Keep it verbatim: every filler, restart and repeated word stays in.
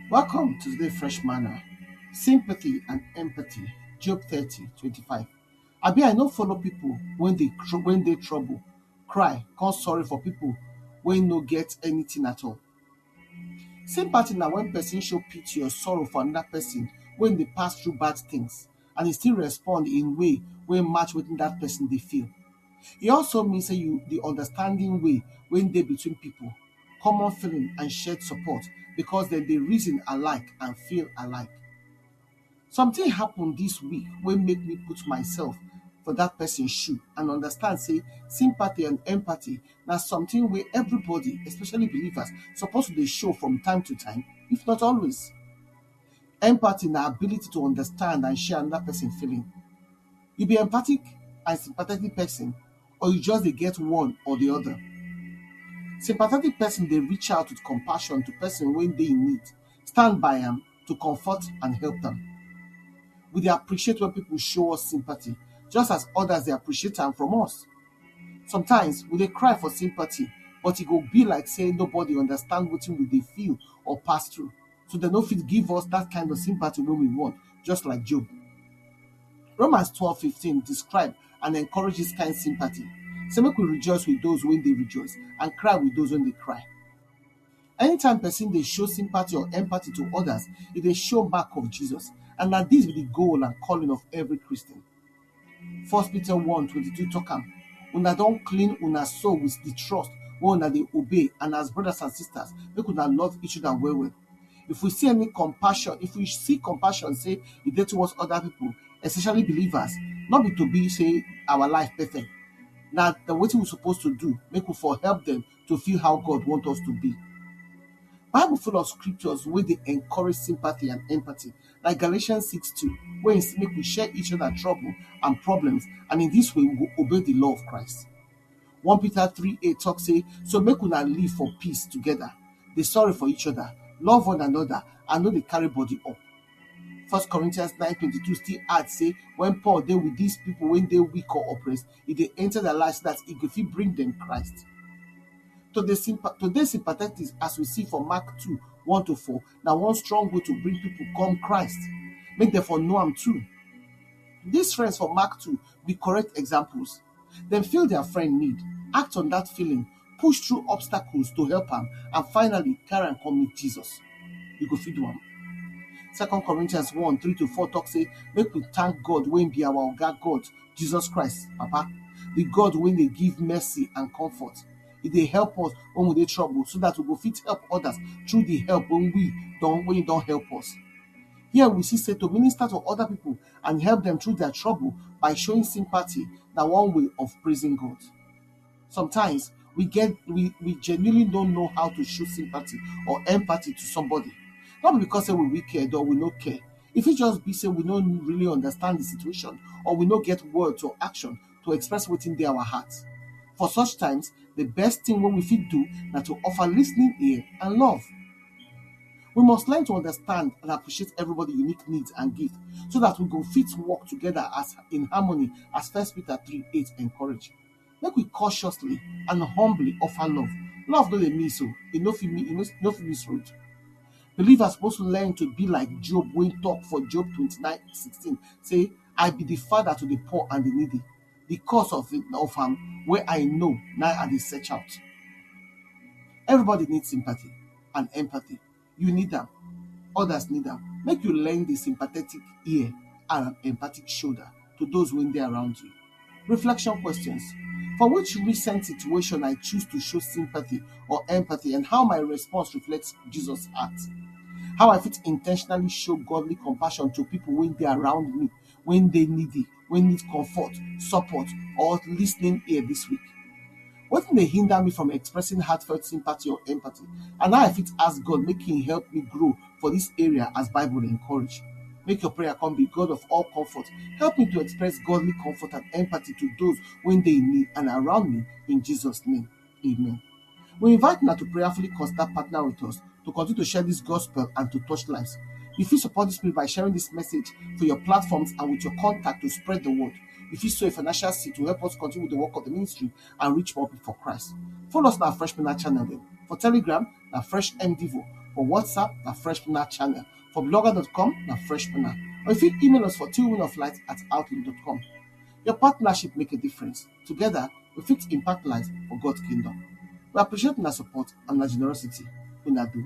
Welcome to the Fresh Manna. Sympathy and empathy. Job thirty twenty-five. Abi I no follow people when they tr- when they trouble, cry, come sorry for people when no get anything at all. Sympathy na when person show pity or sorrow for another person when they pass through bad things and he still respond in way wey match wetin that person dey feel. E also mean say you the understanding way wey dey between people, common feeling and shared support because dem dey reason alike and feel alike. Something happen this week wey make me put myself for that person shoe and understand say sympathy and empathy na something wey everybody, especially believers, suppose to dey show from time to time, if not always. Empathy na ability to understand and share another person feeling. You be empathic and sympathetic person, or you just dey get one or the other? Sympathetic person dey reach out with compassion to person wey dey in need, stand by am to comfort and help them. We dey appreciate when people show us sympathy, just as others dey appreciate am from us. Sometimes we dey cry for sympathy, but e go be like say nobody understand wetin we dey feel or pass through, so dem no fit give us that kind of sympathy wey we want, just like Job. Romans twelve fifteen describe and encourage this kind sympathy. Say make we rejoice with those wey dey rejoice and cry with those wey dey cry. Anytime person dey show sympathy or empathy to others, e dey show mark of Jesus, and na this be the goal and calling of every Christian. First Peter one twenty-two talk am, una don clean una soul with the trust wey una dey obey, and as brothers and sisters, make una love each other well well. If we see any compassion, if we see compassion say e dey towards other people, especially believers, no be to be say our life perfect. Na the wetin we suppose to do, make we for help them to feel how God want us to be. Bible full of scriptures wey dey encourage sympathy and empathy, like Galatians six two, wey say make we share each other trouble and problems, and in this way we go obey the law of Christ. One Peter three eight talk say, so make una live for peace together, dey sorry for each other, love one another, and no dey carry body up. First Corinthians nine twenty-two still add say when Paul dey with these people wey dey weak or oppressed, e dey enter their life so that e go fit bring them Christ. To dey sympa- to dey sympathetic, as we see for Mark two one to four, na one strong way to bring people come Christ, make dem for know am too. These friends for Mark two be correct examples. Dem feel their friend need, act on that feeling, push through obstacles to help am, and finally carry am come meet Jesus. You go fit do am. Second Corinthians one three to four talk say make we thank God wey be our Oga God, Jesus Christ, Papa, the God wey dey give mercy and comfort. E dey help us when we dey trouble so that we go fit help others through the help wey we don wey e don help us. Here we see say to minister to other people and help them through their trouble by showing sympathy na one way of praising God. Sometimes we get we we genuinely don't know how to show sympathy or empathy to somebody. Not because say we wicked or we no care. If it just be say we don't really understand the situation or we no get words or action to express wetin dey our heart. For such times, the best thing wey we fit do na to offer listening ear and love. We must learn to understand and appreciate everybody unique needs and gifts so that we go fit work together as in harmony as First Peter three eight encourage. Make we cautiously and humbly offer love. Love no dey miss o, e no fit mi- e no no fit miss road. Believers suppose learn to be like Job wey talk for Job twenty-nine sixteen say, I be the father to the poor and the needy. The cause of it of am wey I know na I dey search out. Everybody need sympathy and empathy. You need am, others need am. Make you lend the sympathetic ear and empathic shoulder to those wey dey around you. Reflection questions. For which recent situation I choose to show sympathy or empathy, and how my response reflects Jesus' heart? How I fit intentionally show godly compassion to people wey dey around me, wey dey needy, wey need comfort, support, or listening ear this week? Wetin dey hinder me from expressing heartfelt sympathy or empathy? And how I fit ask God make him help me grow for this area as Bible encourage. Make your prayer come be, God of all comfort, help me to express godly comfort and empathy to those wey dey in need and around me, in Jesus' name. Amen. We invite una to prayerfully consider partner with us to continue to share this gospel and to touch lives. You fit support this spirit by sharing this message for your platforms and with your contact to spread the word. You fit sow a financial seed to help us continue with the work of the ministry and reach more people for Christ. Follow us on our Fresh Manna channel dem. For Telegram, na Fresh M Devo. For WhatsApp, na Freshpreneur channel. For blogger dot com, na Freshpreneur. Or you fit email us for two women of light at outlook dot com. Your partnership make a difference. Together, we fit impact lives for God's kingdom. We appreciate una support and una generosity. Una do